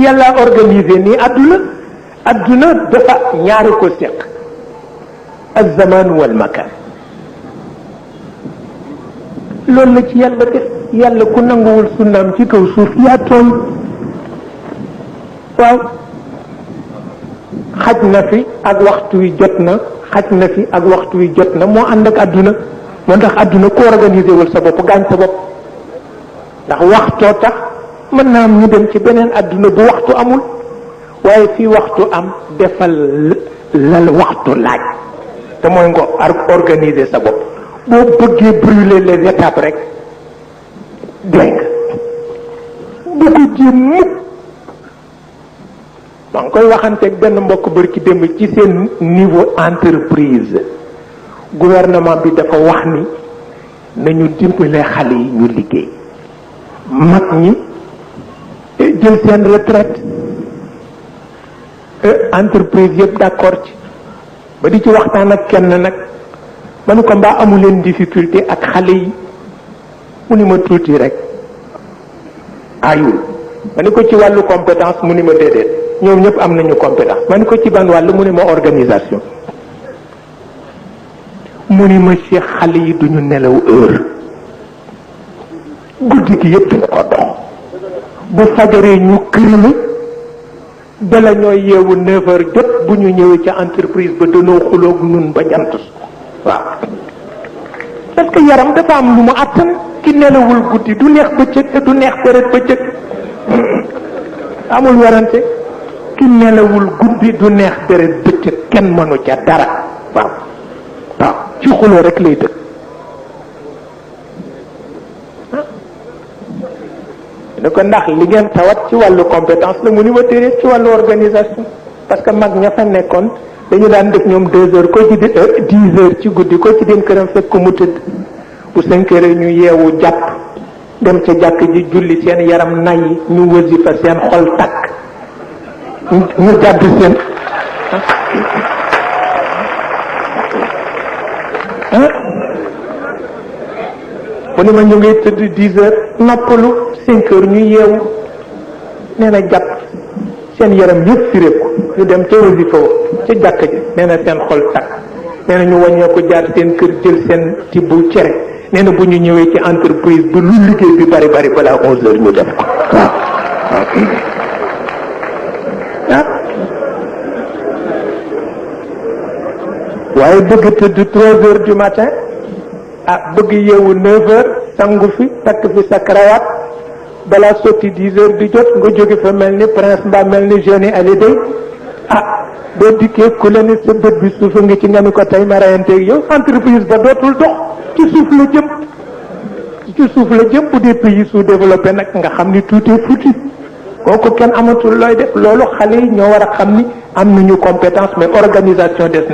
yàlla organisé nii adduna dafa ñaari ko seq az-zaman wal makan loolu la ci yàlla def yàlla ku nanguwul sunnaam ci kaw suuf yaa tooñ waaw xaj na fi ak waxtu wi jot na xaj na fi ak waxtu wi jot na moo ànd ak adduna moo tax adduna ku organisé wul sa bopp gaañ sa bopp ndax waxtoo tax mën naa am ñu dem ci beneen adduna bu waxtu amul waaye fii waxtu am defal la waxtu laaj te mooy nga organiser sa bopp boo bëggee brûler les étapes rek dégg nga bu ko jéem mukk maa ngi koy waxanteeg benn mbokk bërki démb ci seen niveau entreprise gouvernement bi dafa wax ni nañu dimbale xale yi ñu liggéey mag ñi jël seen retraite entreprise yëpp d'accord ci ba di ci waxtaan ak kenn nag ma ni ko mbaa amu leen difficulté ak xale yi mu ni ma tuuti rek ayul ma ni ko ci wàllu compétence mu ni ma déedéet ñoom ñëpp am nañu compétence ma ni ko ci ban wàll mu ni ma organisation mu ni ma Cheikh xale yi duñu nelaw heure guddi gi yëpp duñu ko dox bu fajaree ñu këriñu bala ñooy yeewu 9 heures jot bu ñu ñëwee ca entreprise ba danoo xuloog nun ba jant waaw parce que yaram dafa am lu mu àttan ki nelawul guddi du neex bëccëg te du neex deret bëccëg amul warante ki nelawul guddi du neex deret bëccëg kenn mënu ca dara waaw waaw ci xuloo rek lay dëkk ne ko ndax li ngeen tawat ci wàllu compétence la mu ni ma déedéet ci wàllu organisation parce que mag ña fa nekkoon dañu daan def ñoom 2 heures ko ci 10 heures ci guddi ko ci dem këram fekk ko mu tëdd bu 5 heures ñu yeewu jàpp dem ca jàkk ji julli seen yaram nay ñu wasifa seen xol takk ñu jàdd seen mu ni ma ñu ngay tëdd 10 heures noppalu 5 heures ñu yeewu nee na jàpp seen yaram yëpp firéeku ñu dem ca wasifa ca jàkk ji nee na seen xol takk nee na ñu wàññee ko jaar seen kër jël seen tibbu cere nee na bu ñu ñëwee ci entreprise bi lu liggéey bi bari bari balaa 11 heures ñu def ko waaw waaye bëgg tëdd 3 heures du matin bëgg yeewu 9 heures sangu fi takk fi sa cravate balaa sotti 10 heures di jot nga jóge fa mel ni prince mbaa mel ni jeune Hallyday boo dikkee ku la ni sa bët bi suufa ngi ci nga ni ko tey ma rayanteeg yow entreprise ba dootul dox ci suuf la jëm bu dee pays sous-développé nag nga xam ni tout est foutu kooku kenn amatul looy def loolu xale yi ñoo war a xam ni am nañu compétence mais organisation des na